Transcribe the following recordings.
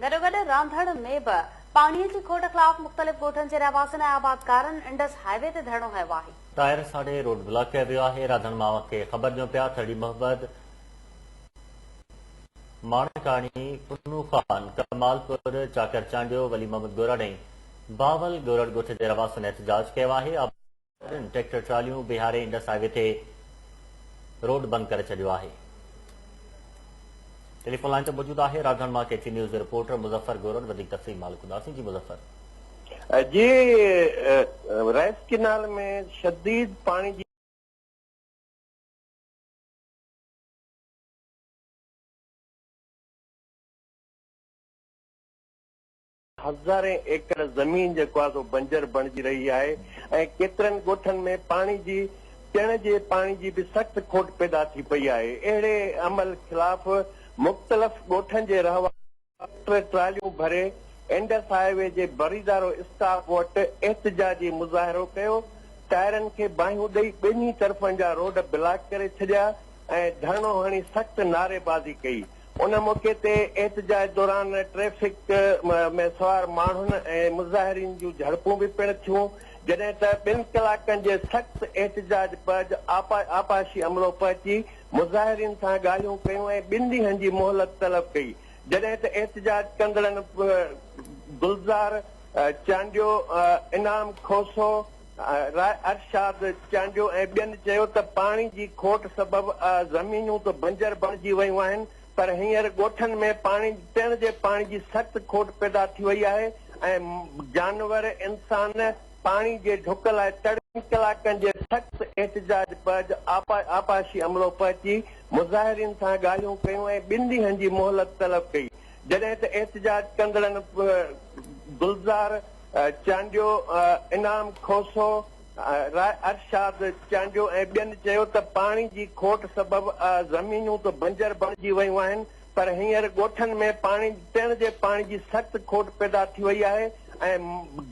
گڏوگڏ رانڌڻ ۾ به پاڻي جي کوٽ خلاف مختلف ڳوٺن جي رهواسين ۽ آبادگارن انڊس هاء وي تي ڌرڻو هنيو آهي. ٽائر ساڙي روڊ بلاڪ ڪيو ويو آهي. راڌڻ مان اوهان کي خبر ڏيون پيا ٿرڙي محمد، ماڻڪاڻي، پنو خان، ڪمالپور، چاڪر چانڊيو، ولي محمد گورڙ ۽ بهاول گورڙ ڳوٺ جي رهواسين احتجاج ڪيو آهي. آبادگارن ٽريڪٽر ٽراليون بيهاري انڊس هاء وي تي روڊ بند ڪري ڇڏيو آهي. ٽيليفون لائين تي موجود آهي راڌڻ مان ڪي ٽي نيوز جو رپورٽر مظفر گورڙ وڌيڪ تفصيل معلوم ڪنداسين جي مظفر. جي رائس ڪينال ۾ شديد پاڻي جي. هزارين ايڪڙ زمين جيڪو آهي سو بنجر بڻجي رهي آهي ۽ ڪيترن ڳوٺن ۾ پاڻي جي پيئڻ جي پاڻي جي به سخت کوٽ پيدا ٿي پئي آهي اهڙي عمل خلاف مختلف ڳوٺن جي رهواسين ٽريڪٽر ٽراليون ڀري انڊس هاء وي جي بريدارو اسٽاپ وٽ احتجاجي مظاهرو ڪيو ٽائرن کي باهيون ڏئي ٻنهي طرفن جا روڊ بلاڪ ڪري ڇڏيا ۽ ڌرڻو هڻي سخت نعريبازي ڪئي ان موقعي تي احتجاج دوران ٽريفڪ ۾ سوار ماڻهن ۽ مظاهرين جون جهڙپون به پڻ ٿيون، جڏهن ته ٻن ڪلاڪن جي سخت احتجاج بعد آبپاشي عملو پهچي مظاهرين سان ڳالهيون ڪيون ۽ ٻن ڏينهن جي مهلت طلب ڪئي، جڏهن ته احتجاج ڪندڙن گلزار چانڊيو، انعام کوسو، ارشاد چانڊيو ۽ ٻين چيو ته پاڻي جي کوٽ سبب زمينون ته بنجر بڻجي ويون آهن پر هينئر ڳوٺن ۾ پاڻي پيئڻ جي پاڻي جي سخت کوٽ پيدا ٿي وئي آهي ۽ جانور انسان پاڻي جي ڍڪ لاء تڙپي ڪلاڪن جي سخت احتجاج بعد آبپاشي عملو پهچي مظاهرين سان ڳالهيون ڪيون ۽ ٻن ڏينهن جي مهلت طلب ڪئي جڏهن ته احتجاج ڪندڙن گلزار چانڊيو، انعام کوسو، ارشاد چانڊيو ۽ ٻين چيو ته پاڻي جي کوٽ سبب زمينون ته بنجر بڻجي ويون آهن پر هينئر ڳوٺن ۾ پاڻي پيئڻ جي پاڻي جي سخت کوٽ پيدا ٿي وئي آهي ۽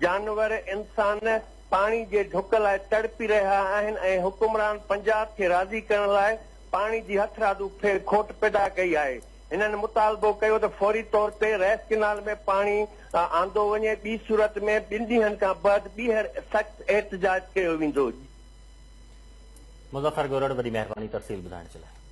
جانور انسان پاڻي جي ڍڪ لاء تڙپي رهيا آهن ۽ حڪمران پنجاب کي راضي ڪرڻ لاء پاڻي جي هٿرادو کوٽ پيدا ڪئي آهي. هنن مطالبو ڪيو ته فوري طور تي رئيس ڪئنال ۾ پاڻي آندو وڃي ٻي صورت ۾ ٻن ڏينهن کان بعد ٻيهر سخت احتجاج ڪيو ويندو. مظفر گورڙ وڏي مهرباني تفصيل ٻڌائڻ جي لاء.